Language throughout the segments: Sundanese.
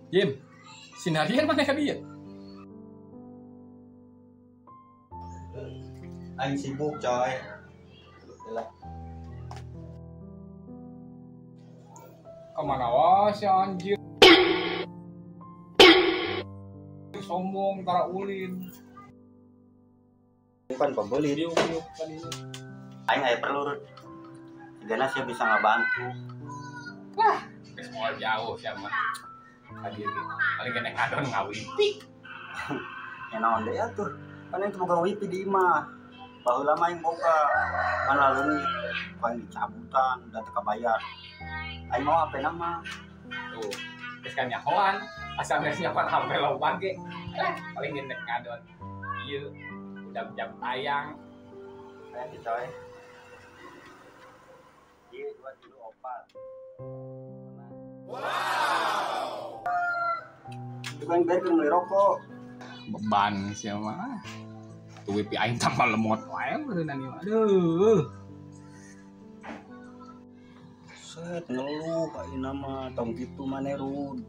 Jim, sinarian mana ka dia? Aing sibuk coy. Lah. Kemana wae si anjir? Sombong tara ulin. Bukan pembeli. Diuk-diuk tadi. Aing aya perlu Rud. Sigana sia bisa ngabantu. Wah, geus moal jauh sia mah. Tadi ge paling kena ngadon ngawipi. Ya naon deui atuh. Kan itu boga wipi di imah. Baheula mah aing boga. Kan laleungit, paling dicabutan, da teu kabayar. Aing mau HP nama. Tuh, geus kan nyahoan, asal geus nyahoan HP loba ge. Paling kena ngadon. Ieu udah jam tayang. Aya sih coy. Ieu 2 3 4. Wow. Itu kan biar beli rokok. Beban sih mah. Tuh wipi aing tambah lemot wae meureun ieu. Aduh. Set ngeluh ayeuna mah tong kitu maneh Rud.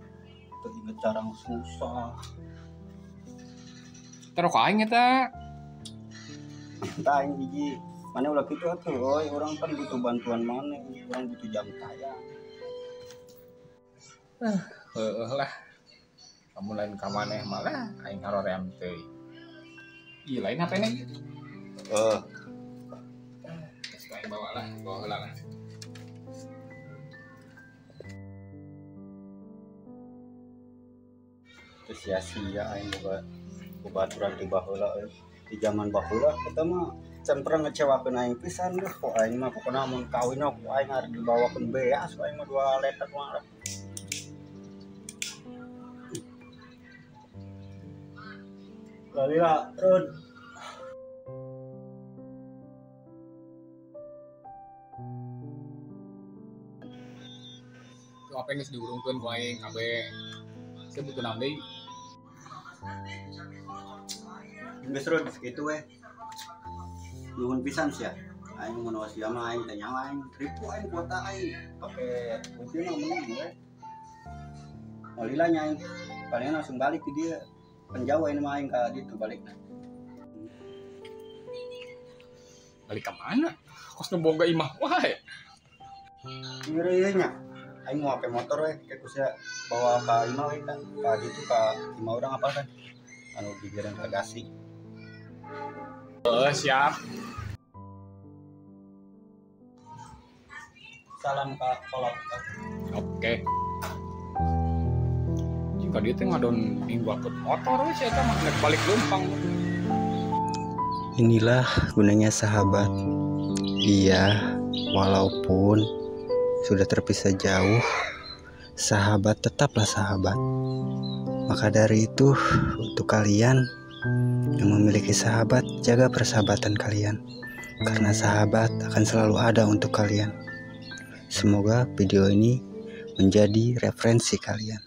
Teu inget carang susah. Teh rokok aing eta. Entah aing hiji. Maneh ulah kitu atuh euy, urang kan butuh bantuan maneh, urang butuh jam tayang. Heueuh lah. Kamu lain ka maneh malah aing haroream teuing. Ih, lain HP-na ieu. Heeh. Geus aing bawa lah, bawa heula lah. Teu sia-sia aing boga babaturan ti baheula euy. Di zaman baheula eta mah can pernah ngecewakeun aing pisan deh. Kok aing mah pokona mun kawin ku aing harus dibawakeun beas aing mah 2 liter mah. Lalila, Rud. Tuh apa yang geus diurungkeun ku aing kabeh. Saya butuh naon deui? Geus Rud, sakitu we. Nuhun pisan sia. Aing mun sia mah aing teh nyawa aing, ripu aing kuota aing. Pake wifi mah menang we. Lalila nya aing. Palingan langsung balik ke dia. Penjauh ini mah aing ka ditu balikna. Balik ka mana? Kos nu boga imah wae. Ngeri ieu nya. Aing mau HP motor we, kayak kusia bawa ka imah we kan. Ka ditu ka imah urang apa kan. Anu gigireun ka Gasing. Heeh, siap. Salam ka kolot. Oke. Jika dia teh ngadon minggu akut motor we sia eta mah nek balik leumpang. Inilah gunanya sahabat. Iya, walaupun sudah terpisah jauh, sahabat tetaplah sahabat. Maka dari itu, untuk kalian yang memiliki sahabat, jaga persahabatan kalian. Karena sahabat akan selalu ada untuk kalian. Semoga video ini menjadi referensi kalian.